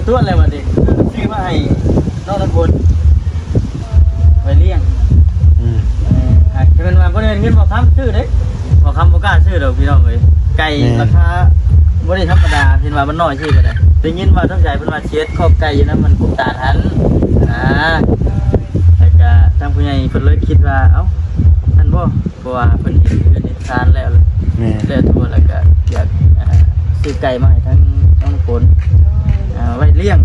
ຕວນແລ້ວບັດນີ້ ຊື້ມາໃຫ້ນ້ອງນ້ຳຝົນໄວ້ລ້ຽງ. ອືມ ເອີ ຖ້າແມ່ນວ່າບໍ່ໄດ້ເງິນບໍ່ຄຳຊື້ເດ້ ບໍ່ຄຳບໍ່ກ້າຊື້ດອກພີ່ນ້ອງເອີຍ. ໄກ່ ແມ່ນ ລາຄາບໍ່ໄດ້ທຳມະດາ ເຫັນວ່າມັນນ້ອຍຊື່ກໍໄດ້. ໄດ້ຍິນວ່າທາງໃຈເພິ່ນວ່າຊິເຮັດຄອກໄກ່ຢູ່ນຳມັນກຸບຕານຫັ້ນ ອ່າ ແລ້ວກະທາງຜູ້ໃຫຍ່ເພິ່ນເລີຍຄິດວ່າ ເອົ້າ ຫັ້ນບໍ່ ເພາະວ່າເພິ່ນເຮັດເຮືອນເຮັດຊານແລ້ວ ແມ່ນ ແລ້ວທົ່ວ ແລ້ວກະຢາກ ອ່າ ຊື້ໄກ່ມາໃຫ້ທາງນ້ອງຝົນ ອ່າ ໄວ້ລ້ຽງ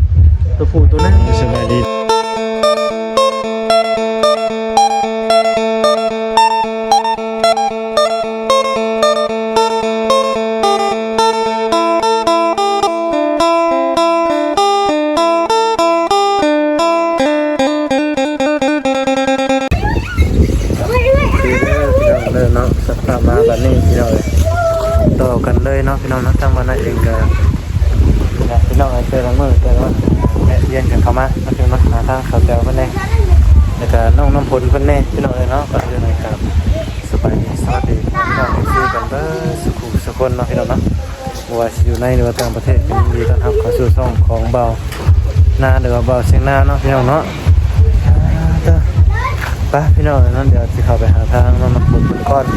ຕົວຜູ້ຕົວໜຶ່ງ. ສະບາຍດີ. ໂອເຄເດີພີ່ນ້ອງເດີເນາະ ສັບພາບມາບັດນີ້ພີ່ນ້ອງເອີຍ ຕໍ່ກັນເລີຍເນາະພີ່ນ້ອງເນາະ. ທາງບ້ານນາເອງກະພີ່ນ້ອງເອີຍ ແຕ່ລະມື້ແຕ່ລະວັນແວະວຽນກັນເຂົ້າມາເນາະພີ່ນ້ອງເນາະ ຫາທາງສາວແຕວເພິ່ນແດ່ ແລ້ວກະນ້ອງນ້ຳຝົນເພິ່ນແດ່ພີ່ນ້ອງເອີຍເນາະ. ກ່ອນອື່ນກະສະບາຍດີ ສະຫວັດດີພີ່ນ້ອງເອັຟຊີກັນເບິດສູ່ຜູ້ສູ່ຄົນເນາະພີ່ນ້ອງເນາະ. ບໍ່ວ່າຊິຢູ່ໃນ ຫຼືວ່າຕ່າງປະເທດ ກໍຍິນດີຕ້ອນຮັບເຂົ້າສູ່ຊ່ອງຂອງບ່າວນາ ຫຼືວ່າບ່າວຊຽງນາເນາະພີ່ນ້ອງເນາະ. ໄປພີ່ນ້ອງເນາະ ດຽວຊິເຂົ້າໄປຫາທາງນ້ອງນ້ຳຝົນເພິ່ນກ່ອນ. ເ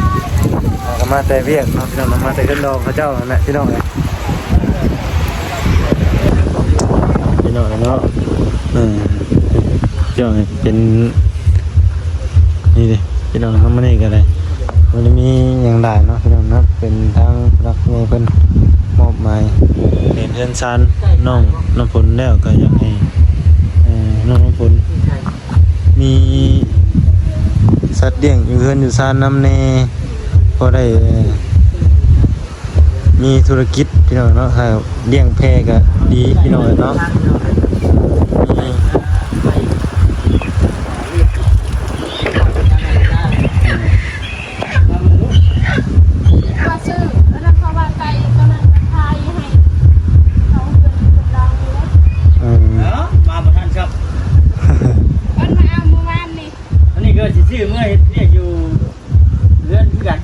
ຮົາກໍມາແຕ່ວຽກເນາະພີ່ນ້ອງເນາະ ມາແຕ່ເຮືອນດອງເຂົາເຈົ້າຫັ້ນແຫຼະພີ່ນ້ອງເອີຍ ພີ່ນ້ອງເນາະ. ເອີ ເປັນ ນີ້ເດ້ພີ່ນ້ອງເນາະ ມື້ນີ້ກໍໄດ້ ບໍ່ໄດ້ມີຫຍັງຫຼາຍເນາະພີ່ນ້ອງເນາະ ເປັນທາງຜູ້ຫຼັກຜູ້ໃຫຍ່ເພິ່ນມອບໝາຍເປັນເຮືອນຊານນ້ອງນ້ຳຝົນແລ້ວ ກໍຢາກໃຫ້ ເອີ ນ້ອງນ້ຳຝົນມີສັດລ້ຽງຢູ່ເຮືອນຢູ່ຊານນຳແດ່ ພໍໄດ້ ມີທຸລະກິດພີ່ນ້ອງເນາະ ຖ້າລ້ຽງແພກໍດີພີ່ນ້ອງເນາະ. ວ່າຊື້ອັນນັ້ນ ເພາະວ່າໄກ່ຕົວນັ້ນຂາຍໃຫ້ເຂົາເຮືອນເພິ່ນລາວນີ້ແຫຼະ. ເອີ ເອີ ມາບໍ່ທັນຊ້ຳ ເພິ່ນມາເອົາມື້ວານນີ້. ອັນນີ້ກໍຊິຊື້ເມືອເຮັດວຽກຢູ່ ເຮືອນຄືກັນ.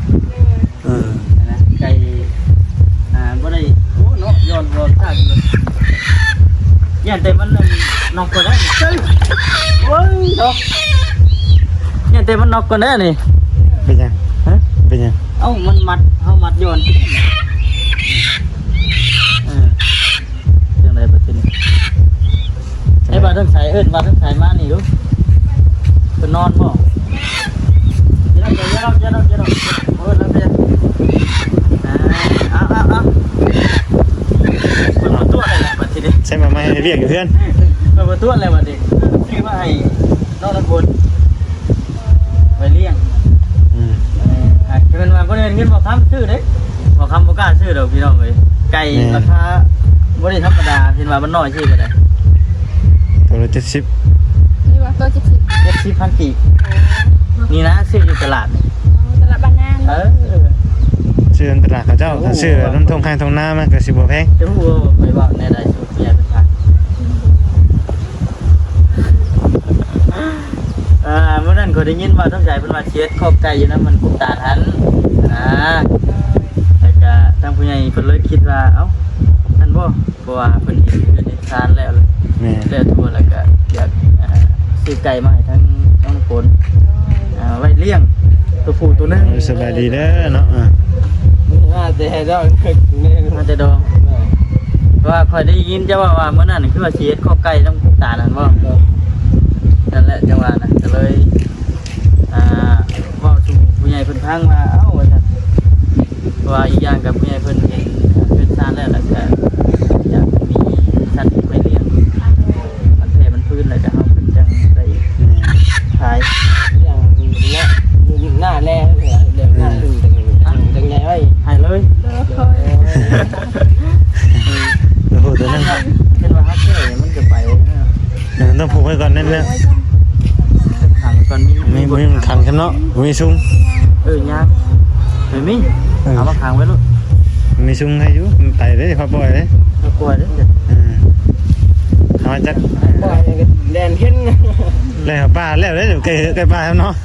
ເອີ ຫັ້ນນະ ໄກ່ ອ່າ ບໍ່ໄດ້ ໂອ້ ເນາະ ຍ້ອນບໍ່ທັນ ຢ້ານແຕ່ມັນອັນ ນອກກ່ອນໄດ໋ ໂອ້ຍ ເນາະ ຢ້ານແຕ່ມັນນອກກ່ອນໄດ໋ນີ້. ເປັນຫຍັງ? ຮະ? ເປັນຫຍັງ? ເອົ້າ ມັນມັດ ເຮົາມັດຍ້ອນ ເອີ. ຈັ່ງໃດບັດທີນີ້? ໃຫ້ບ່າວທອງໃສ ເອີ້ນບ່າວທອງໃສມານີ້ດູ ເພິ່ນນອນບໍ່? ຢ່າດອກ ຢ່າດອກ ຢ່າດອກ ຢ່າດອກ ເອີ້ນແລ້ວເດ້. ອ່າ ເອົາ ເອົາ ເອົາ ເພິ່ນມາຕົວະແລ້ວບັດທີນີ້ ໃສ່ມາໃຫ້ວຽກຢູ່ເຮືອນ ເພິ່ນມາຕົວະແລ້ວບັດນີ້ ຊື້ມາໃຫ້ນ້ອງນ້ຳຝົນ ໄວ້ລ້ຽງ. ອືມ ເອີ ຖ້າແມ່ນວ່າບໍ່ໄດ້ເງິນບໍ່ຄຳຊື້ເດ້ ບໍ່ຄຳບໍ່ກ້າຊື້ດອກພີ່ນ້ອງເອີຍ. ໄກ່ ແມ່ນ ລາຄາບໍ່ໄດ້ທຳມະດາ ເຫັນວ່າມັນນ້ອຍຊື່ກໍໄດ້ ໂຕລະເຈັດສິບ ນີ້ວ່າໂຕເຈັດສິບ ເຈັດສິບພັນກີບ. ອໍ ນີ້ນະ ຊື້ຢູ່ຕະຫຼາດນີ້ ອໍ ຕະຫຼາດບ້ານນາ. ເອີ ຊື້ນຳຕະຫຼາດເຂົາເຈົ້າ ໂອ້ ຖ້າຊື້ນຳທົ່ງໄຮ່ທົ່ງນາມັນກໍຊິບໍ່ແພງ. ຈະຮູ້ວ່າໄປເວົ້າແນວໃດສູ່ຜູ້ໃຫຍ່ເພິ່ນຟັງ. ອ່າ ມື້ນັ້ນຂ້ອຍໄດ້ຍິນວ່າທາງໃຈເພິ່ນວ່າຊິເຮັດຄອກໄກ່ຢູ່ນຳມັນກຸບຕານຫັ້ນ ອ່າ ແລ້ວກະທາງຜູ້ໃຫຍ່ເພິ່ນເລີຍຄິດວ່າ ເອົ້າ ຫັ້ນບໍ່ ເພາະວ່າເພິ່ນເຮັດເຮືອນເຮັດຊານແລ້ວ ແມ່ນ ແລ້ວທົ່ວ ແລ້ວກະຢາກ ອ່າ ຊື້ໄກ່ມາໃຫ້ທາງນ້ອງຝົນ ອ່າ ໄວ້ລ້ຽງຕົວຜູ້ຕົວໜຶ່ງ. ເອີ ສະບາຍດີເດີເນາະ ອ່າ ມາແຕ່ດອງ ມາແຕ່ດອງ. ເອີ ເພາະວ່າຂ້ອຍໄດ້ຍິນເຈົ້າເວົ້າວ່າມື້ນັ້ນຄືວ່າຊິເຮັດຄອກໄກ່ນຳກຸບຕານຫັ້ນບໍ່? ເອີ ນັ້ນແຫຼະ ຈັ່ງວ່ານະ ກໍເລີຍ ອ່າ ເວົ້າສູ່ຜູ້ໃຫຍ່ເພິ່ນຟັງວ່າ ເອົ້າ ວ່າຊັ້ນ ເພາະວ່າອີກຢ່າງກັບຜູ້ໃຫຍ່ເພິ່ນເຫັນເຮືອນຊານແລ້ວ ແລ້ວກໍຢາກມີສັດໄວ້ລ້ຽງ ມັນແຜ່ມັນຟື້ນ ແລ້ວກໍເຮົາເພິ່ນຈັ່ງໄດ້ ແມ່ນ ຂາຍ ຢ່າງນີ້ແຫຼະ ຢູ່ໜ້າແລ ເລື່ອງໜ້າ ອືມ ເລື່ອງຈັ່ງໃຫຍ່ໄວ້ໃຫ້ເລີຍ. ໂດຍ ໂອ້ໂຫ ຕົວນັ້ນ ເຫັນວ່າເຮົາແກ່ມັນຈະໄປ ເອີ ຕ້ອງຜູກໄວ້ກ່ອນແໜ້ນໆ ຂັງໄວ້ກ່ອນ ມີ ມີ ມີ ມີຂັງຊັ້ນເນາະ ບໍ່ມີຊຸງ. ເອີ ຍາກ ບໍ່ມີ ເອີ ເອົາມາຂັງໄວ້ໂລດ ມີຊຸງໃຫ້ຢູ່ ມັນໄປເດ້ ເຂົາປ່ອຍເດ້ ເຂົາປ່ອຍເດ້. ເອີ ເອົາມາຈັກ ປ່ອຍກໍແລ່ນເຫັນ ແລ່ນເຂົ້າປ່າແລ້ວເດ້ ໃກ້ ໃກ້ປ່າແລ້ວເນາະ. ເ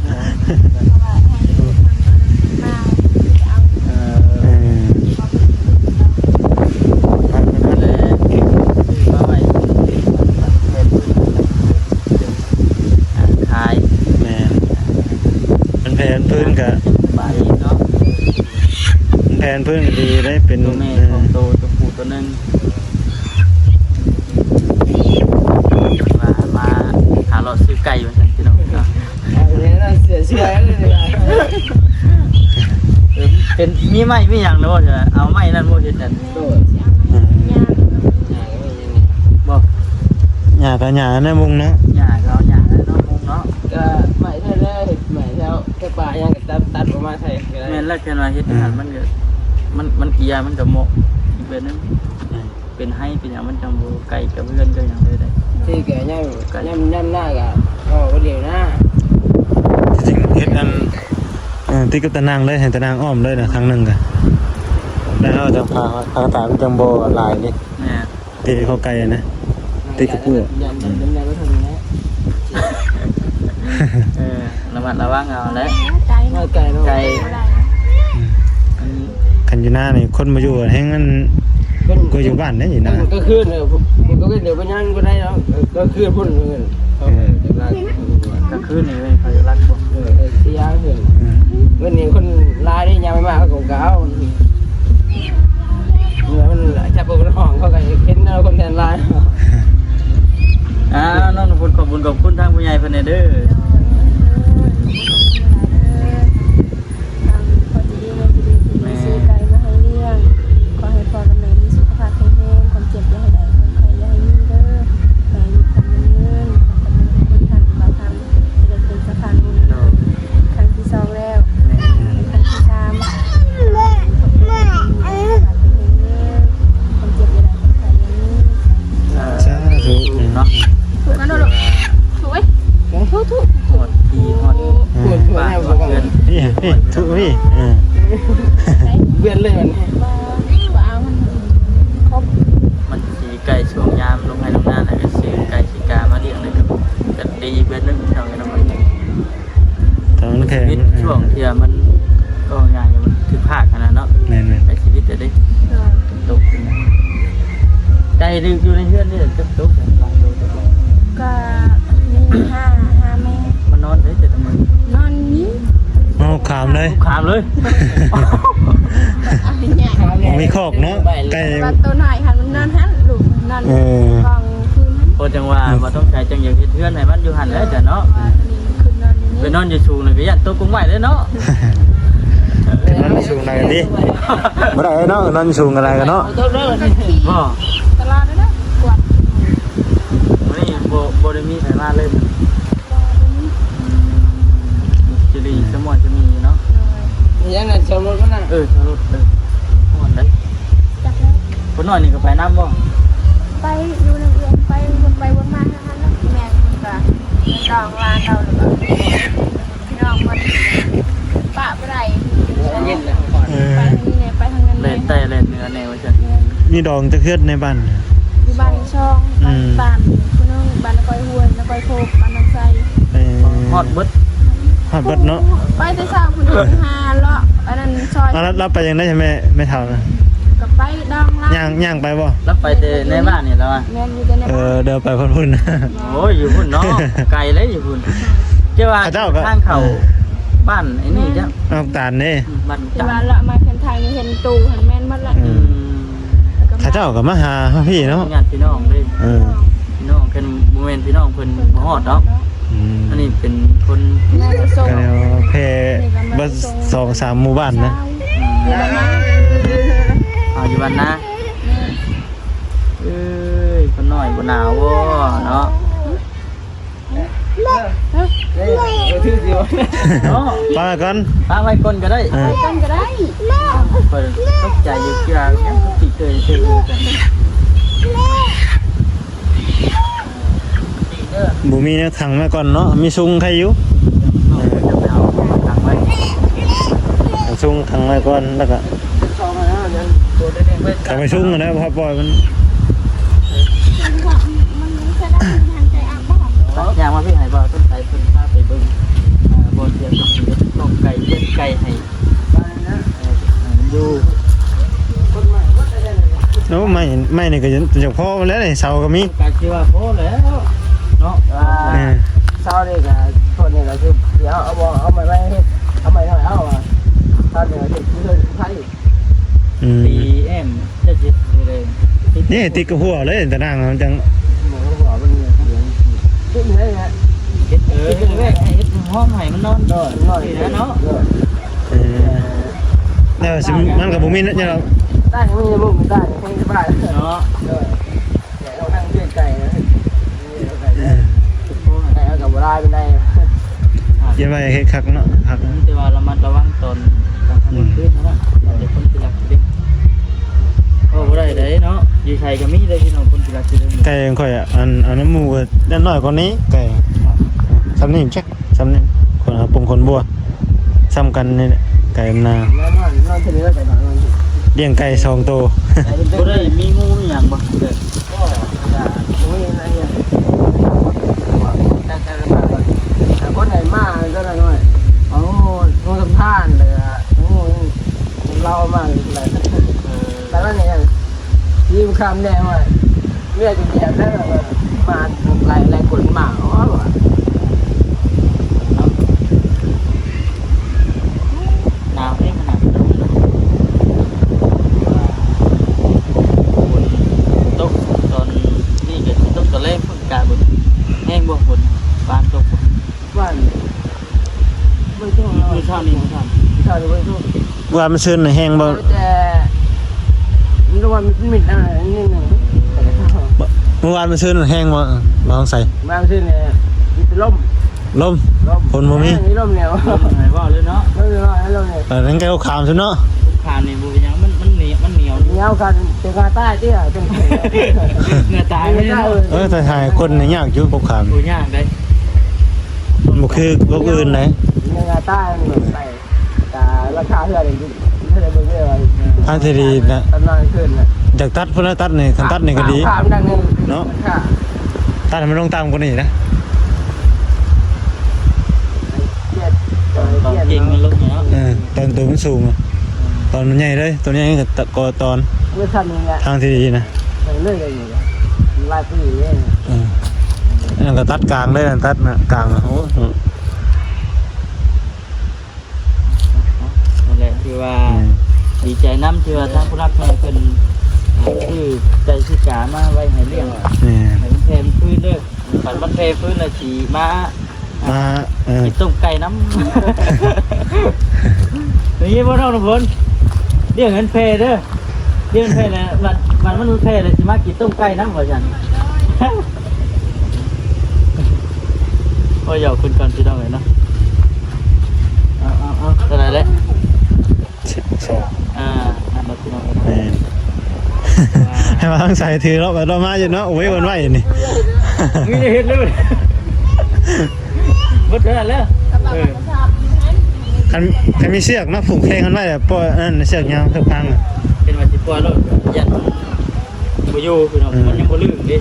ອີ ເອີ ມາໄວ້ ນພື້ນກໍດີໄດ້ເປັນ ຕົວແມ່ ເອີ ສອງໂຕ ຕົວຜູ້ຕົວໜຶ່ງ ວ່າມາຫາເລາະຊື້ໄກ່ວ່າຊັ້ນ ພີ່ນ້ອງເນາະ. ເອົາແລ້ວເນາະ ເສືອເຊື່ອເລີຍວ່າ ເປັນ ມີໄມ້ມີຫຍັງແລ້ວບໍ່? ເອົາໄມ້ນັ້ນບໍ່ເຮັດນັ້ນ ໂດຍ ອືມ ບໍ່ ຫຍ້າກໍຫຍ້າໃນມຸງເນາະ ຫຍ້າກໍເອົາຫຍ້າໃນເນາະ ມຸງເນາະ ກໍໄມ້ແທ້ແລ້ວ ເຮັດໄມ້ແຖວ ແຖວປ່າຫຍັງກໍຕັດ ຕັດອອກມາໃສ່ກໍໄດ້. ແມ່ນແລ້ວ ຄັນວ່າເຮັດ ອືມ ໃຫ້ມັນກໍ ມັນ ມັນເກຍ ມັນກໍເໝາະອີກແບບໜຶ່ງ ອືມ ເປັນໄຮ່ເປັນຫຍັງ ມັນຈັ່ງບໍ່ໃກ້ກັບເຮືອນກັບຫຍັງເລີຍເດ້. ທີ່ແກຍັງ ໃກ້ ຍາມ ຍາມໜ້າກໍພໍບໍ່ດຽວນາ ທີ່ຈິງເຮັດອັນ ເອີ ຕິດກັບຕາໜ່າງເລີຍ ໃຫ້ຕາໜ່າງອ້ອມເລີຍນະ ທາງໜຶ່ງກໍ ແລ້ວເຮົາຈັ່ງພາ ພາຕາມັນຈັ່ງບໍ່ຫຼາຍນີ້ ແມ່ນ ຕິດເຂົ້າໃກ້ນະ ຕິດກັບຜູ້ ເອີ ລະມັດລະວັງເອົາແຫຼະ ໄກເນາະ ໄກ ອືມ ຄັນຢູ່ນານີ້ຄົນບໍ່ຢູ່ແຮງ ອັນ ຄົນ ກວ່າຢູ່ບ້ານເດ້ຢູ່ນາ ກາງຄືນ ເອີ ກາງຄືນດຽວໄປຍ່າງບໍ່ໄດ້ເນາະ ກາງຄືນພຸ້ນ ເອີ ກາງຄືນນີ້ເຂົາຈະລັກບໍ່ ເອີ ເສຍເງິນ ອືມ ເງິນນີ້ຄົນຫຼາຍເດ້ ຍາມມາເຂົາກໍເອົາ ເມື່ອມັນຈັບບໍ່ເປັນຫ້ອງ ເຂົາກໍເຫັນເອົາຄົນແທນຫຼາຍ. ອ່າ ນ້ອງນ້ຳຝົນ ຂອບບຸນຂອບຄຸນທາງຜູ້ໃຫຍ່ເພິ່ນແດ່ເດີ ໂດຍ ຂອບຄຸນຫຼາຍໆເດີ ທາງພໍ່ໃຈດີແມ່ໃຈດີທີ່ຊື້ໄກ່ມາໃຫ້ລ້ຽງ ຂໍໃຫ້ພໍ່ກັບແມ່ມີສຸຂະພາບແຂງແຮງ ຄວາມເຈັບຢ່າໃຫ້ໄດ້ ຄວາມໄຂ້ຢ່າໃຫ້ມີເດີ ໃຫ້ອາຍຸໝັ້ນຂວັນຍືນ ຂອບຄຸນທ່ານບ່າວຄຳ ທີ່ໄດ້ເປັນສະພານບຸນ ໂດຍ ຄັ້ງທີສອງແລ້ວ ແມ່ນ ເປັນຄັ້ງທີສາມ ສາທຸເນາະ ຖືກກັນໂດດລູກ ຖືກເວີຍ ຖືກ ຖືກ ຮອດທີ່ຮອດ ອືມ ບ້ານຮອດເຮືອນ ນີ້ ນີ້ ຖືກ ນີ້ ເອີ ເບືອນເລີຍມັນ ບໍ່ ບໍ່ເອົາ ມັນຄົບ ມັນຊິໄກ່ຊ່ວງຍາມລົງໄຮ່ລົງນາ ແລ້ວກໍຊື້ໄກ່ ກາມາລ້ຽງເລີຍ ກໍ ກໍດີເບິດໜຶ່ງເທົ່າກັນນະ ຕອນແຂງ ຊີວິດ ເອີ ຊ່ວງທີ່ວ່າມັນ ກໍງ່າຍ ມັນຖືກພາກຫັ້ນນະເນາະ ແມ່ນໆ ໃຊ້ຊີວິດເດ້ ໂດຍ ຕົກຂຶ້ນນະ ໄກ່ຢູ່ໃນເຮືອນນີ້ຈັກໂຕ ຫຼາຍໂຕຈັກໂຕ ກໍມີຫ້າ ຫ້າແມ່ ມັນນອນໃສແຕ່ລະມື້ ນອນນີ້ ເອົາ ຂາມເລີຍ ຂາມເລີຍ ບໍ່ມີຄອກເນາະ ໄກ່ ແຕ່ວ່າໂຕນ້ອຍຫັ້ນມັນນອນຫັ້ນ ລູກນອນ ເອີ ກອງຄືນຫັ້ນ ກໍຈັ່ງວ່າ ອືມ ບໍ່ຕ້ອງໃຊ້ ຈັ່ງຢາກເຮັດເຮືອນໃຫ້ມັນຢູ່ຫັ້ນແຫຼະ ເອີ ຈ້ະເນາະ ວ່າຕົວນີ້ມັນຂຶ້ນນອນຢູ່ນີ້ ໄປນອນຢູ່ສູງແລ້ວກໍຢ້ານຕົກກົງໄມ້ເດ້ເນາະ ຂຶ້ນນອນຢູ່ສູງໄດ້ຕິ ບໍ່ໄດ້ເນາະ ນອນຢູ່ສູງກໍໄດ້ກັນເນາະ ບໍ່ ຕະຫຼອດເດີ ກວດ ມື້ນີ້ບໍ່ ບໍ່ໄດ້ມີໃຜມາເລີຍ ອືມ ຊິລີສະໝອຍຈະມີຢູ່ເນາະ ໂດຍ ມີຫຍັງນັ້ນ ເຊົ່າລົດມັນນະ ເອີ ເຊົ່າລົດ ເອີ ມ່ວນເດ້ ຈັກແລ້ວ ຄົນນ້ອຍນີ້ກໍໄປນຳບໍ່ ໄປຢູ່ນຳເອື້ອຍ ໄປວົນໄປວົນມາ ແມ່ນ ເພິ່ນກໍໄປຕ້ອງລາເຂົາ ແລ້ວກໍພີ່ນ້ອງມັນປະບໍ່ໄດ້ ເອີ ໄປທາງນີ້ແດ່ ໄປທາງນັ້ນແດ່ ແລ່ນໃຕ້ແລ່ນເໜືອແດ່ວ່າຊັ້ນ ແມ່ນ ມີດອງຈັກເຮືອນໃນບ້ານ ຢູ່ບ້ານຊ່ອງ ອືມ ບ້ານ ບ້ານຜູ້ໜຶ່ງ ບ້ານນະກອຍຫ້ວຍ ນະກອຍໂພກ ບ້ານນາໄຊ ເອີ ຮອດເບິດ ຮອດເບິດເນາະ ໄປແຕ່ເຊົ້າພຸ້ນ ຫາເລາະ ອັນນັ້ນຊອຍ ລາວ ລາວໄປຈັ່ງໃດແມ່ ແມ່ເຖົ້ານະ ກໍໄປດອງລາວ ຍ່າງ ຍ່າງໄປບໍ່ ລາວໄປແຕ່ໃນບ້ານນີ້ລາວວ່າ ແມ່ນ ຢູ່ແຕ່ໃນ ເອີ ບ້ານ ດຽວໄປພຸ້ນ ໂອ້ຍ ຢູ່ພຸ້ນເນາະ ໄກເລີຍຢູ່ພຸ້ນ ເຈົ້າວ່າ ເຂົາເຈົ້າກໍ ທາງເຂົ້າ ເອີ ບ້ານໄອ້ນີ້ເຈົ້າ ນ້ອງຕານເດ້ ອືມ ບ້ານນ້ອງຕານ ທີ່ວ່າເລາະມາເສັ້ນທາງນີ້ເຫັນຕູ້ຫັ້ນແມ່ນໝົດລະ ອືມ ເອີ ເຂົາເຈົ້າກໍມາຫາພີ່ເນາະ ຍາດພີ່ນ້ອງເດ້ ເອີ ພີ່ນ້ອງ ຄັນບໍ່ແມ່ນພີ່ນ້ອງເພິ່ນບໍ່ຮອດດອກ ອືມ ອັນນີ້ເປັນຄົນ ແມ່ນສົ່ງ ກໍແນວແຜ່ເບິດສອງສາມໝູ່ບ້ານນະ ອືມ ຢູ່ບ້ານນາ ເອົາ ຢູ່ບ້ານນາ ແມ່ນ ເອີຍ ຄົນນ້ອຍບໍ່ໜາວບໍ່ເນາະ? ເນາະ ປະໄວ້ກ່ອນ ປະໄວ້ກ່ອນກໍໄດ້ ເອີ ໄວ້ກ່ອນກໍໄດ້ ຂ້ອຍຕົກໃຈຢູ່ ເທື່ອຫຍັງຄືຊິເຄີຍຊື້ກັນ ບໍ່ມີແນວຂັງໄວ້ກ່ອນເນາະ ມີຊຸງໄຄຢູ່ ເອີ ເອົາຂັງໄວ້ ເອົາຊຸງຂັງໄວ້ກ່ອນ ແລ້ວກໍ ເອົາໄປຊຸງຫັ້ນແຫຼະ ບໍ່ປ່ອຍມັນ ຍ່າງມາພີ້ ໃຫ້ບ່າວຕົ້ນໄຂເພິ່ນພາໄປເບິ່ງ ອ່າ ບ່ອນທີ່ເພິ່ນຊິເຮັດຕ້ອງໄກ່ ລ້ຽງໄກ່ໃຫ້ ເອີ ຢູ່ ໂອ້ ໄມ້ ໄມ້ນີ້ກໍຢາກພໍແລ້ວນີ້ ເສົາກໍມີ ກໍຊິວ່າພໍແລ້ວເນາະ ເອີ ເສົານີ້ກໍ ໂທດນີ້ກໍຄື ເອົາ ເອົາບໍ່ ເອົາໄມ້ໄວ້ເຮັດ ເອົາໄມ້ນ້ອຍເອົາ ເສົານີ້ກໍເຮັດເຮືອນໄທ. ອືມ ຕີແອ້ມ ຈະຊິເຮັດແນວໃດ ນີ້ຕິດກັບຫົວເລີຍ ຕາໜ່າງມັນຈັ່ງ ຫົວມັນເຫຼືອງ ເຮັດໄດ້ແຫຼະ ເຮັດ ເອີ ເຮັດແບບໃຫ້ເຮັດຫ້ອງໃຫ້ມັນນອນ ເອີ ເນາະ ເອີ ແລ້ວຊິ ມັນກໍບໍ່ມີຫຍັງດອກ ໃຕ້ມັນມີມຸມໃຕ້ ໃຫ້ສະບາຍເນາະ ເອີ ແຕ່ເຮົານັ່ງລ້ຽງໄກ່ນະ ເອີ ໄກ່ເຮົາກໍບໍ່ຫຼາຍປານໃດ ເກັບໄວ້ໃຫ້ຄັກເນາະ ຄັກ ມີແຕ່ວ່າລະມັດລະວັງຕອນກາງ ອືມ ກາງຄືນເນາະ ເປັນຄົນທີ່ລັກເດັກ ເວົ້າບໍ່ໄດ້ເດ້ເນາະ ຢູ່ໃສກໍມີເດ້ພີ່ນ້ອງ ຄົນທີ່ລັກເດັກ ໄກ່ຂ້ອຍ ອັນ ອັນນັ້ນໝູ່ກໍຢ່າງໜ້ອຍກວ່ານີ້ ໄກ່ ສ່ຳນີ້ແຈັກ ສ່ຳນີ້ ຄົນເອົາປົງຄົນບົວ ສ່ຳກັນນີ້ແຫຼະ ໄກ່ນາ ນອນ ນອນເທິງນີ້ ໄກ່ນາ ນອນ ລ້ຽງໄກ່ສອງໂຕ ບໍ່ໄດ້ມີງູມີຫຍັງບໍ່? ຄົນໃດມາກໍໜ້ອຍ ເອົາງູສຳພານເລີຍ ງູເລົ່າມາຫຼາຍ ແຕ່ລະນີ້ ຍິງຄຳແດ່ວ່າ ເມຍຈະຢຽບແລ້ວ ມາຫຼາຍ ຫຼາຍຄົນມາ ໂອ້ ໜາວແຮງຂະໜາດ ຝົນຕົກຕອນນີ້ກໍຊິຕົກຕອນແລງພຸ້ນ ກະເບິ່ງແຮງບໍ່ຝົນ ບານຕົກບໍ່? ວານ ມື້ເຊົ້ານີ້ ມື້ເຊົ້າ ມື້ເຊົ້ານີ້ບໍ່ໄດ້ຕົກ ວານມື້ຊືນນີ້ແຮງບໍ່? ແຕ່ມັນວ່າມິດໆ ໜ້ອຍໜຶ່ງ ມື້ວານມື້ຊືນແຮງບໍ່? ບໍ່ຕ້ອງໃສ່ ວານມື້ຊືນນີ້ມີແຕ່ລົມ ລົມ ລົມ ຝົນບໍ່ມີ ມີລົມແນວ ລົມໃຫ້ເວົ້າເລີຍເນາະ ລົມແນວ ລົມແນວ ເອີ ນັ້ນກໍຂາມຊັ້ນເນາະ ຂາມນີ້ບໍ່ເປັນຫຍັງ ມັນ ມັນໜຽວ ມັນໜຽວ ໜຽວຄັນ ເປັນເຫື່ອຕາຍຕິ ເປັນເຫື່ອຕາຍເລີຍເນາະ ເອີ ຖ້າ ຖ້າຄົນນີ້ຍາກຢູ່ ພວກຂາມ ໂອ້ ຍາກເດ້ ມັນບໍ່ຄືພວກອື່ນໃດ ເຫື່ອຕາຍ ມັນໄປ ກະລາຄາເຮືອນນີ້ ເຮືອນເບິ່ງເດີວ່າ ທາງທີ່ດີນະ ຕຳນານຄືນນະ ຢາກຕັດພຸ້ນລະ ຕັດນີ້ ຄັນຕັດນີ້ກໍດີ ເນາະ ຕັດໃຫ້ມັນລົງຕ່ຳກວ່ານີ້ນະ ຕອນເກັ່ງມັນລົງເນາະ ເອີ ຕອນໂຕມັນສູງ ຕອນມັນໃຫຍ່ເລີຍ ໂຕໃຫຍ່ກໍ ກໍຕອນ ເມື່ອຊັ້ນນີ້ແຫຼະ ທາງທີ່ດີນະ ເລີຍ ເລີຍ ເລີຍ ຫຼາຍປີເລີຍ ເອີ ອັນນັ້ນກໍຕັດກາງເລີຍ ຕັດນະ ກາງນະ ໂອ້ ນັ້ນແຫຼະ ຖືວ່າ ແມ່ນ ດີໃຈນຳ ທີ່ວ່າທາງຜູ້ຫຼັກແມ່ເພິ່ນ ອ່າ ຊື້ໄກ່ຊື້ກາມາໄວ້ໃຫ້ລ້ຽງ ແມ່ນ ໃຫ້ມັນແຜ່ຟື້ນເດີ ຄັນມັນແຜ່ຟື້ນແລ້ວຊິມາ ມາ ເອີ ກິນຕົ້ມໄກ່ນຳ ໄດ້ຍິນບໍ່ນ້ອງນ້ຳຝົນ? ລ້ຽງໃຫ້ມັນແຜ່ເດີ ລ້ຽງໃຫ້ແລ້ວ ບາດ ບາດມັນແຜ່ແລ້ວຊິມາກິນຕົ້ມໄກ່ນຳ ວ່າຊັ້ນ. ໂອ້ຍ ຢອກເພິ່ນກ່ອນພີ່ນ້ອງເອີຍເນາະ ເອົາ ເອົາ ເອົາ ເທົ່າໃດແຫຼະ? ສິບສອງ ອ່າ ນັ້ນແຫຼະພີ່ນ້ອງເອີຍເນາະ ແມ່ນ ໃຫ້ວ່າທາງສາຍຖືເນາະ ໄປເລາະມາຢູ່ເນາະ ໂອ້ຍ ເພິ່ນໄວ້ນີ້ ມີແນວເຮັດເລີຍ ເບິດເທົ່ານັ້ນແຫຼະ ເອີ ຄັນ ຄັນມີເຊືອກເນາະ ຜູກແຂ່ງກັນໄວ້ ແລ້ວປ່ອຍ ອັນນັ້ນ ເຊືອກຍາວ ເຊືອກພາງ ເຫັນວ່າຊິປ່ອຍໂລດ ຢ້ານ ບໍ່ຢູ່ພີ່ນ້ອງ ເອີ ມັນຍັງບໍ່ລື່ນເດ້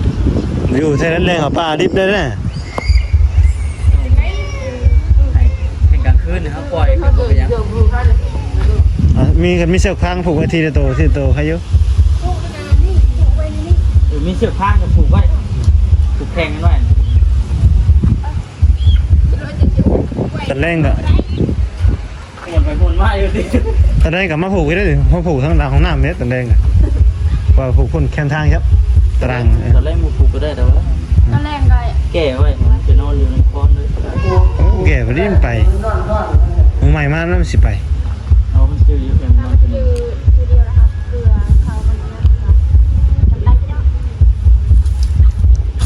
ບໍ່ຢູ່ແທ້ ແລ່ນເຂົ້າປ່າດິບໄດ້ນະ ໃຫ້ ໃຫ້ກາງຄືນເຮົາປ່ອຍກໍບໍ່ເປັນຫຍັງ ອ່າ ມີ ຄັນມີເຊືອກຟາງຜູກໄວ້ທີລະໂຕ ທີລະໂຕໃຄຢູ່ ເອີ ມີເຊືອກຟາງກໍຜູກໄວ້ ຜູກແຂ່ງກັນໄວ້ ຕອນແລງກໍ ມ່ວນໄປມ່ວນມາຢູ່ຕິ ຕອນແລງກໍມາຜູກຢູ່ເດ້ ມາຜູກທາງຫຼັງຫ້ອງນ້ຳເດ້ ຕອນແລງກໍ ວ່າຜູກພຸ້ນແຄມທາງຄັບ ຕາລາງ ຕອນແລງບໍ່ຜູກກໍໄດ້ ແຕ່ວ່າ ຕອນແລງກໍ ແກ້ໄວ້ ໄປນອນຢູ່ໃນຄອນເລີຍ ໂອ້ ແກ້ບໍ່ໄດ້ໄປ ມື້ໃໝ່ມາແລ້ວມັນຊິໄປ ເອົາມັນຊື່ຢູ່ ເອີ ມັນຊື່ ຊື່ດຽວນະຄັບ ເພື່ອເຂົາມັນ ມັນໄດ້ເນາະ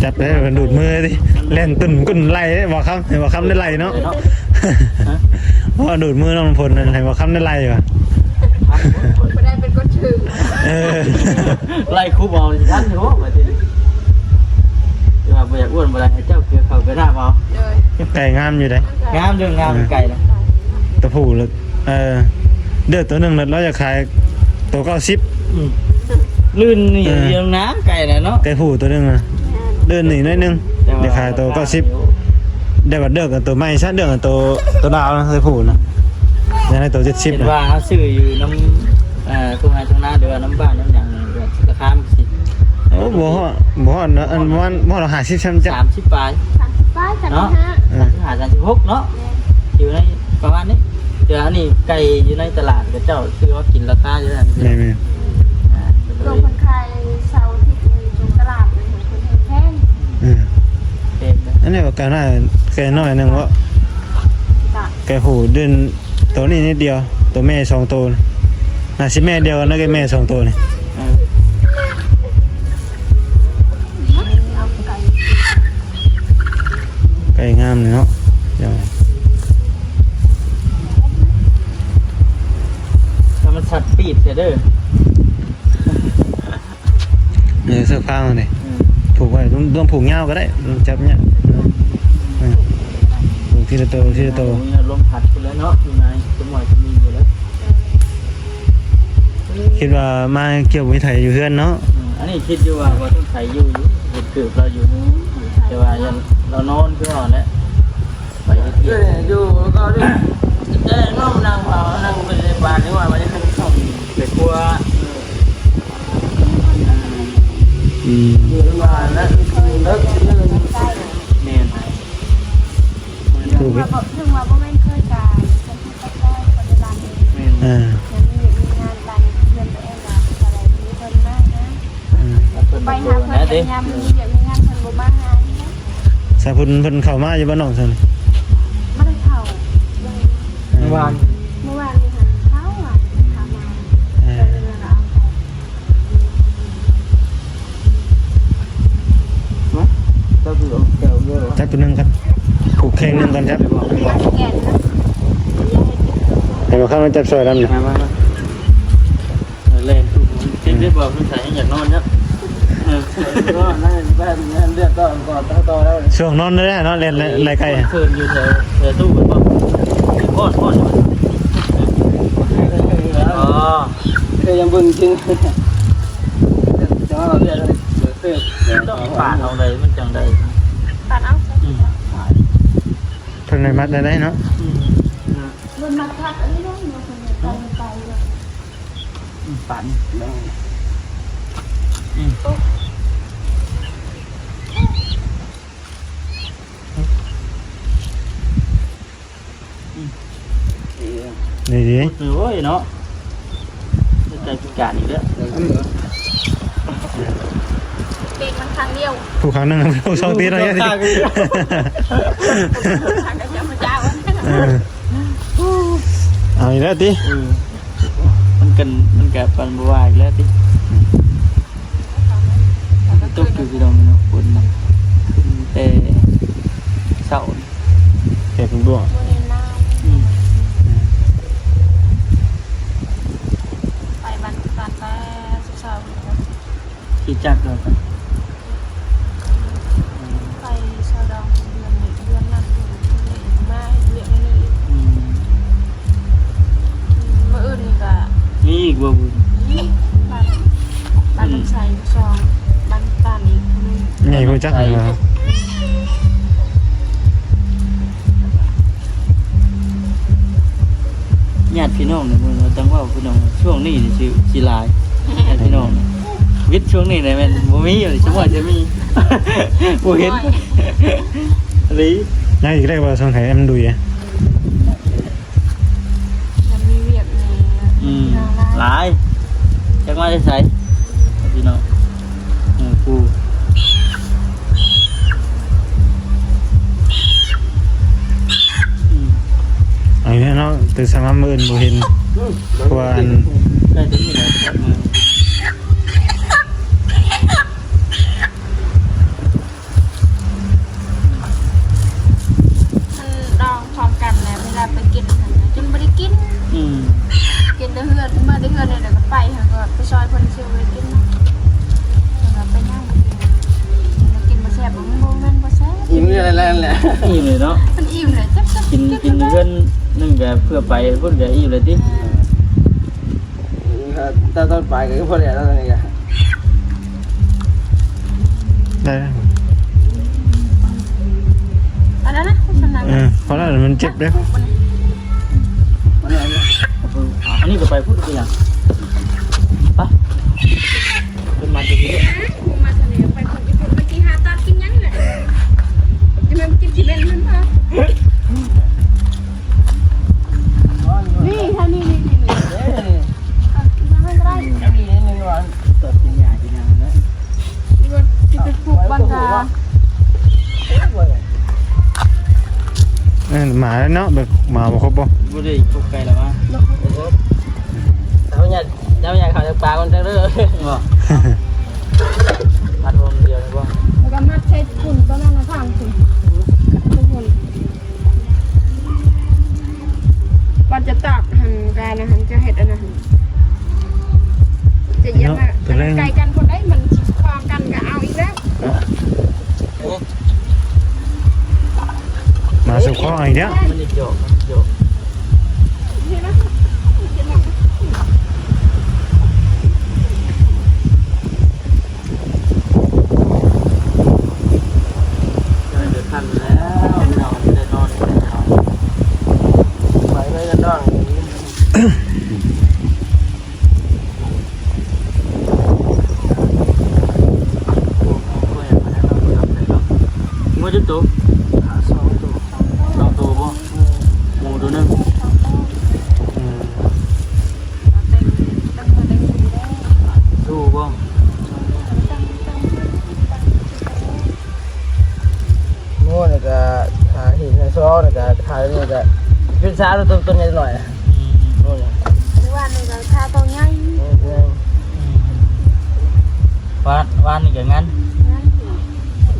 ຈັບໄດ້ ມັນດູດມືຕິ ແລ່ນຕຸ້ນກຸ້ນໄລ່ ບໍ່ຄຳ ບໍ່ຄຳໄດ້ໄລ່ເນາະ ເນາະ ຮະ ວ່າດູດມືນ້ອງນ້ຳຝົນນັ້ນ ໃຫ້ບໍ່ຄຳໄດ້ໄລ່ວ່າ ຜູ້ໃດເປັນຄົນຖືກ ເອີ ໄລ່ຄຸບເອົາ ຊິທັນຢູ່ບໍ່ ບາດນີ້ ແຕ່ວ່າບໍ່ຢາກອ້ວນບໍ່ໄດ້ ໃຫ້ເຈົ້າເກືອເຂົ້າເກືອນ້ຳເອົາ ໂດຍ ໄກ່ງາມຢູ່ເດ້ ງາມຢູ່ ງາມ ເອີ ໄກ່ນະ ຕົວຜູ້ລະ ເອີ ເລືອກຕົວໜຶ່ງລະ ລາວຢາກຂາຍໂຕເກົ້າສິບ ອືມ ລື່ນນີ້ ເອີ ຢູ່ນາໄກ່ນະເນາະ ໄກ່ຜູ້ຕົວໜຶ່ງນະ ແມ່ນ ລື່ນນີ້ໜ້ອຍໜຶ່ງ ແຕ່ວ່າ ຢາກຂາຍໂຕເກົ້າສິບ ແຕ່ວ່າເລືອກເອົາໂຕໃໝ່ຊະ ເລືອກເອົາໂຕ ໂຕລາວນະ ໄກ່ຜູ້ນະ ຢາກໄດ້ໂຕເຈັດສິບ ເຫັນວ່າເຮົາຊື້ຢູ່ນຳ ເອີ ທົ່ງໄຮ່ທົ່ງນາ ຫຼືວ່ານຳບ້ານນຳຫຍັງ ລາຄາມັນຊິ ໂອ້ ບໍ່ຮອດ ບໍ່ຮອດນະ ອັນປະມານ ບໍ່ຮອດຫ້າສິບຊ້ຳຈັກ ສາມສິບປາຍ ສາມສິບປາຍ ສາມສິບຫ້າ ເອີ ສາມສິບຫ້າ ສາມສິບຫົກເນາະ ແມ່ນ ຢູ່ໃນປະມານນີ້ ເທື່ອອັນນີ້ໄກ່ຢູ່ໃນຕະຫຼາດ ເຂົາເຈົ້າຊື້ມາກິນລາຄາຢູ່ຫັ້ນ. ແມ່ນໆ ອ່າ ຊ່ວງເພິ່ນຂາຍເສົາອາທິດນີ້ ຊ່ວງຕະຫຼາດນີ້ເພິ່ນແພງ. ເອີ ແພງເດ້. ອັນນີ້ວ່າໄກ່ນ້ອຍ ໄກ່ນ້ອຍໜຶ່ງເບາະ ໄກ່ຜູ້ເດັ່ນ ໂຕນີ້ນິດດຽວ ໂຕແມ່ສອງໂຕ ໜ້າຊິແມ່ດຽວກັນນະ ກັບແມ່ສອງໂຕນີ້. ເອີ ໄກ່ງາມເນາະ ຖ້າມັນສັດປີດເສຍເດີ້. ເອີ ເຊືອກຟາງນີ້ ອືມ ຜູກໄວ້ ຕ້ອງຜູກຍາວກໍໄດ້ ຈັບຍາກ. ອືມ ຜູກທີລະໂຕ ທີລະໂຕ ລົມພັດພຸ້ນແຫຼະເນາະ ຢູ່ໃນ ສົມໝອຍກໍມີຢູ່ແລ້ວ. ຄິດວ່າມາກ່ຽວໄມ້ໄຖຢູ່ເຮືອນເນາະ. ອືມ ອັນນີ້ຄິດຢູ່ວ່າບໍ່ຕ້ອງໄຖຢູ່ ຢູ່ເຮັດເກີບລາວຢູ່ ແຕ່ວ່າລາວນອນຄືວ່າແຫຼະ. ໄປເຮັດວຽກ ເອີ ຢູ່ກໍໄດ້ ແຕ່ນ້ອງນັ່ງເຝົ້າ ນັ່ງໄປເລະບາດນີ້ວ່າມັນຈະຂຶ້ນຊ່ອງ ໄປຄົວ. ອືມ ຢູ່ບ້ານນະ ເລີກ ແມ່ນ ຖືກ ເຖິງວ່າບໍ່ແມ່ນເຄີຍການ ເປັນຜູ້ປະກອບ ແມ່ນ ເອີ ຍັງມີວຽກມີງານ ບ້ານເຮືອນຕົວເອງກໍສະບາຍດີ ເພິ່ນມາຫາ. ອືມ ໄປຫາເພິ່ນແຕ່ຍາມມີວຽກມີງານເພິ່ນບໍ່ມາຫາ. ສາວເພິ່ນ ເພິ່ນເຂົ້າມາຢູ່ບໍ່ນ້ອງຊັ້ນ? ບໍ່ໄດ້ເຂົ້າ ເອີ ມື້ວານ ມື້ວານນີ້ຫັ້ນເຂົ້າ ວ່າເຂົ້າມາ. ເອີ ເຈົ້າຄືເອົາແກ້ວເດີ ຈັບຕົວໜຶ່ງກັນ ຜູກແຂ້ງໜຶ່ງກັນ ຈັບ ແກ່ນນະ ເຫັນບໍ່ຄັບ ມາຈັບຊ່ອຍນຳນະ. ມາ ມາ ມາ. ເອີ ແລ່ນ ເຈັບໄດ້ບໍ່? ສົງໄສຍັງຢາກນອນຢູ່. ເອີ ນອນ ນອນ ເລືອດຕໍ່ ຕໍ່ ຕໍ່ແລ້ວ ຊ່ວງນອນໄດ້ເນາະ ແລ່ນໄລ່ໄກ່ ເຄີນຢູ່ແຖວ ແຖວຕູ້ແມ່ນບໍ່? ຄອດ ຄອດ ອໍ ເຄີຍຍັງເບິ່ງຈິງ ຈະເອົາເລືອດ ຕ້ອງປາດເອົາໃດ ມັນຈັ່ງໃດ ປາດເອົາ. ອືມ ເພິ່ນໄດ້ມັດໄດ້ເນາະ. ອືມ ເພິ່ນມັດຄັກອັນນີ້ເນາະ ເພິ່ນໄປ ອືມ ປັ່ນ ອືມ ອືມ ນີ້ດີ ໂອ້ຍເນາະ ໃຈພິການອີກແລ້ວ ເປັນມັນຄັ້ງດຽວ ຜູ້ຄັ້ງໜຶ່ງ ຜູ້ສອງຕີນເນາະ ຜູ້ສອງຂ້າງ ເອີ ເອົາອີກແລ້ວຕິ ເອີ ມັນກັນ ມັນກະປັ່ນບໍ່ວ່າອີກແລ້ວຕິ ຕົກຢູ່ພີ່ນ້ອງເນາະ ຝົນນະ ແຕ່ເຊົ້າ ແຕ່ເພິ່ງດ້ວງ ມື້ນີ້ໜາວ ອືມ ໄປບ້ານ ບ້ານແຕ່ເຊົ້າ ຂີ່ຈັກເນາະ ໄປຊາວດອງເດືອນນີ້ ເດືອນນັ້ນເດືອນນີ້ ມາເຮັດວຽກໃນນີ້ອີກ ອືມ ມື້ອື່ນນີ້ກະ ມີອີກບໍ່? ມີ ບ້ານ ບ້ານນ້ຳໃສສອງ ບ້ານຕານອີກຜູ້ໜຶ່ງ ໃຫຍ່ຮູ້ຈັກ ໃຫຍ່ ຫັ້ນນະ ຍາດພີ່ນ້ອງໃນເມືອງ ຕ້ອງເວົ້າພີ່ນ້ອງ ຊ່ວງນີ້ນີ້ຊິ ຊິຫຼາຍ ຍາດພີ່ນ້ອງ ວິດຊ່ວງນີ້ນະແມ່ນບໍ່ມີ ສົມມຸດຈະມີ ບໍ່ເຫັນ ອີ່ຫຼີ ຍັງອີກໄດ້ບໍ່? ຊ່ວງໄຫມັນດຸຍ ມັນມີວຽກແດ່ ອືມ ພີ່ນ້ອງຫຼາຍ ຫຼາຍ ຈັກມາແຕ່ໃສ ພີ່ນ້ອງ ເອີ ຜູ້ ອືມ ເອົາແລ້ວເນາະ ຕື່ນສາມມື້ອື່ນບໍ່ເຫັນ ເພາະວ່າອັນ ໃກ້ຕົວນີ້ແຫຼະ ມັນດອງພ້ອມກັນແຫຼະ ເວລາໄປກິນຫັ້ນນະ ຈົນບໍ່ໄດ້ກິນ ອືມ ກິນແຕ່ເຮືອນ ເມືອແຕ່ເຮືອນນີ້ແຫຼະ ກໍໄປຫັ້ນ ກໍໄປຊ່ອຍເພິ່ນຊື້ໄວ້ກິນເນາະ ແລ້ວກໍໄປຍ່າງໄປກິນ ກິນບໍ່ແຊບ ມັນບໍ່ແມ່ນບໍ່ແຊບ ອີ່ມແລ້ວແຫຼະ ອີ່ມເລີຍເນາະ ມັນອີ່ມແຫຼະ ຈັກ ຈັກ ກິນ ກິນເຮືອນໜຶ່ງກໍເພື່ອໄປພຸ້ນກໍອີ່ມແລ້ວຕິ ເອີ ຕອນ ຕອນປາຍກໍພໍແລ້ວ ຕອນນີ້ກໍໄດ້ແລ້ວ ອັນນັ້ນນະ ສຳນັກ ເອີ ພໍແລ້ວ ມັນເຈັບເດ້ ອັນນີ້ກໍໄປພຸ້ນຄືຫຍັງ ໄປ ເພິ່ນມາຈາກນີ້ ມາຈາກນີ້ ໄປພຸ້ນ ໄປກິນຫາຕາດກິນຫຍັງແຫຼະ ຈະແມ່ນກິນຊິເປັນມັນພາ ພໍແລ້ວ ເອີ ໝາແລ້ວເນາະ ແບບໝາບໍ່ຄົບບໍ່? ບໍ່ໄດ້ຄົບໄກ່ລະມາ. ເຮົາຢາກ ເຮົາຢາກເຂົ້າຈາກປາກ່ອນເດີ. ບໍ່ ມັດວົງດຽວນີ້ບໍ່? ແລ້ວກໍມັດໃສ່ຝຸ່ນຕົວນັ້ນນະ ທາງພຸ້ນ ທຸກຄົນ. ວ່າຈະຕາກຫັ້ນ ການຫັ້ນ ຈະເຮັດອັນນັ້ນ ຈະຢຽບ ເນາະ ໃຫ້ ຕົວແລກ ໃກ້ກັນພຸ້ນໄດ໋ ມັນຊິຂວາງກັນກໍເອົາອີກແລ້ວ. ໂອ້ ມາສູ່ຂໍອີກແລ້ວ. ມັນຈະຢອກ ມັນຈະຢອກ. ໃກ້ຈະທັນແລ້ວ ພີ່ນ້ອງ ຈະໄດ້ນອນແລ້ວ. ໄປເລີຍນອນ. ງົວຈັກໂຕ? ສອງໂຕ ສອງໂຕບໍ່? ໝູໂຕໜຶ່ງ. ອືມ ລູກບໍ່? ໂອ້ ແລ້ວກໍ ອ່າ ເຫັນຊອ ແລ້ວກໍຂາຍນີ້ກໍເປັນສາວ ຕົວ ຕົວໃຫຍ່ໜ້ອຍ. ອືມ ໂອ້ຍ ມື້ວານນີ້ກໍຂາຕົວໃຫຍ່. ໂອ້ຍ ອືມ ວານ ວານນີ້ກໍງານ ງານ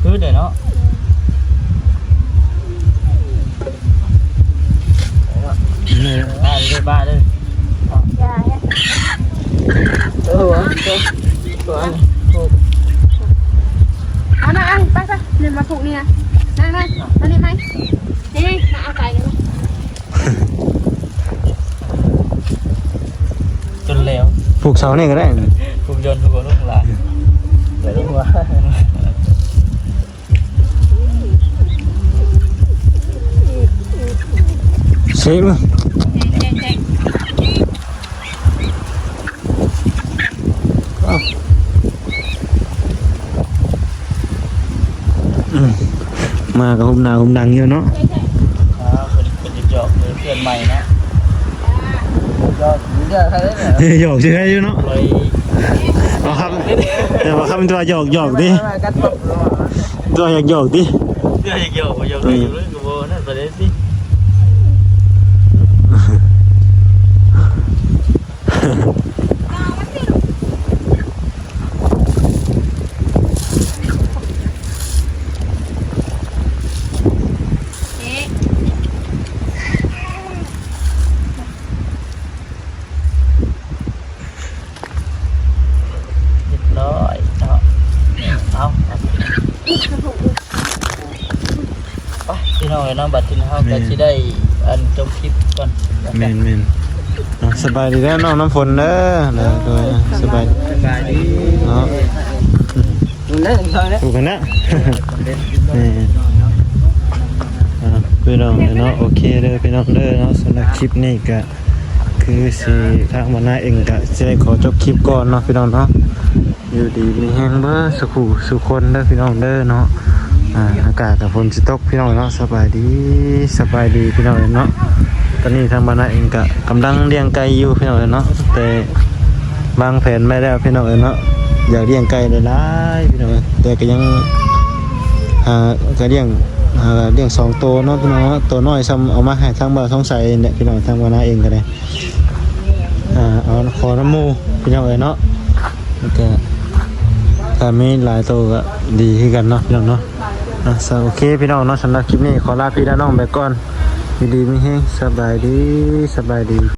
ຄືເດ້ເນາະ. ເອີ ບ້າເດີ ບ້າເດີ. ຢ່າເຮັດ ເອີ ວະ ຕົວ ຕົວ ເອົານະ ໄປ ໄປ ນີ້ມາຜູກນີ້ນະ ນັ້ນ ນັ້ນ ມານີ້ໄປ ນີ້ ມາເອົາໄປນີ້. ຈົນແລ້ວ ຜູກເສົານີ້ກໍໄດ້ ຜູກຢອນຫົວລູກຫຼານ ໃສ່ລົງຫົວ. ເຊະ ເອີ ອືມ ມາກໍຫຸບໜ້າຫຸບຫຼັງຢູ່ເນາະ. ອ່າ ເພິ່ນ ເພິ່ນຢອກໆ ເພື່ອນໃໝ່ນະ. ຢອກ ຢອກໃຫ້ເດ້ ຢອກຊື່ໃຫ້ຢູ່ເນາະ. ເອົາຄຳ ແຕ່ວ່າຄຳຕົວຢອກໆຕິ ຕົວຢອກໆຕິ ຕົວຢອກໆ ຢອກຢູ່ ກໍບໍ່ນັ້ນປານໃດຕິ. ຮຽບຮ້ອຍເນາະ ເອົາ ໄປ ພີ່ນ້ອງເອີຍເນາະ ບັດນີ້ເຮົາກໍຊິໄດ້ ອັນ ຈົບຄລິບກ່ອນ. ແມ່ນໆ ເນາະ ສະບາຍດີເດີນ້ອງນ້ຳຝົນເດີ. ໂດຍ ໂດຍ ສະບາຍດີ ສະບາຍດີເນາະ. ຢູ່ຫັ້ນນະ ນີ້ ອ່າ ພີ່ນ້ອງເອີຍເນາະ. ໂອເຄເດີພີ່ນ້ອງເດີເນາະ ສຳລັບຄລິບນີ້ກໍຄືຊິ ທາງບັນນາເອງກໍຊິໄດ້ຂໍຈົບຄລິບກ່ອນເນາະ ພີ່ນ້ອງເນາະ. ຢູ່ດີມີແຮງເບິດສູ່ຄູ່ສູ່ຄົນເດີພີ່ນ້ອງເດີເນາະ. ອ່າ ອາກາດກໍຝົນຊິຕົກພີ່ນ້ອງເນາະ. ສະບາຍດີ ສະບາຍດີພີ່ນ້ອງເນາະ. ຕອນນີ້ທາງບັນນາເອງກໍກຳລັງລ້ຽງໄກ່ຢູ່ພີ່ນ້ອງເນາະ ແຕ່ວາງແຜນໄວ້ແລ້ວພີ່ນ້ອງເນາະ. ຢາກລ້ຽງໄກ່ຫຼາຍໆພີ່ນ້ອງ ແຕ່ກໍຍັງ ອ່າ ກໍລ້ຽງ ອ່າ ລ້ຽງສອງໂຕເນາະພີ່ນ້ອງເນາະ. ໂຕນ້ອຍຊ່ຳເອົາມາໃຫ້ທາງບ່າວທອງໃສນີ້ແຫຼະພີ່ນ້ອງ. ທາງບັນນາເອງກໍໄດ້ ອ່າ ເອົາຂໍນຳໝູ່ພີ່ນ້ອງເອີຍເນາະ. ແລ້ວກໍຖ້າມີຫຼາຍໂຕກໍດີຄືກັນເນາະພີ່ນ້ອງເນາະ. ອ່າ ໂອເຄພີ່ນ້ອງເນາະ ສຳລັບຄລິບນີ້ຂໍລາພີ່ລານ້ອງໄປກ່ອນ. ຢູ່ດີມີແຮງ ສະບາຍດີ ສະບາຍດີ.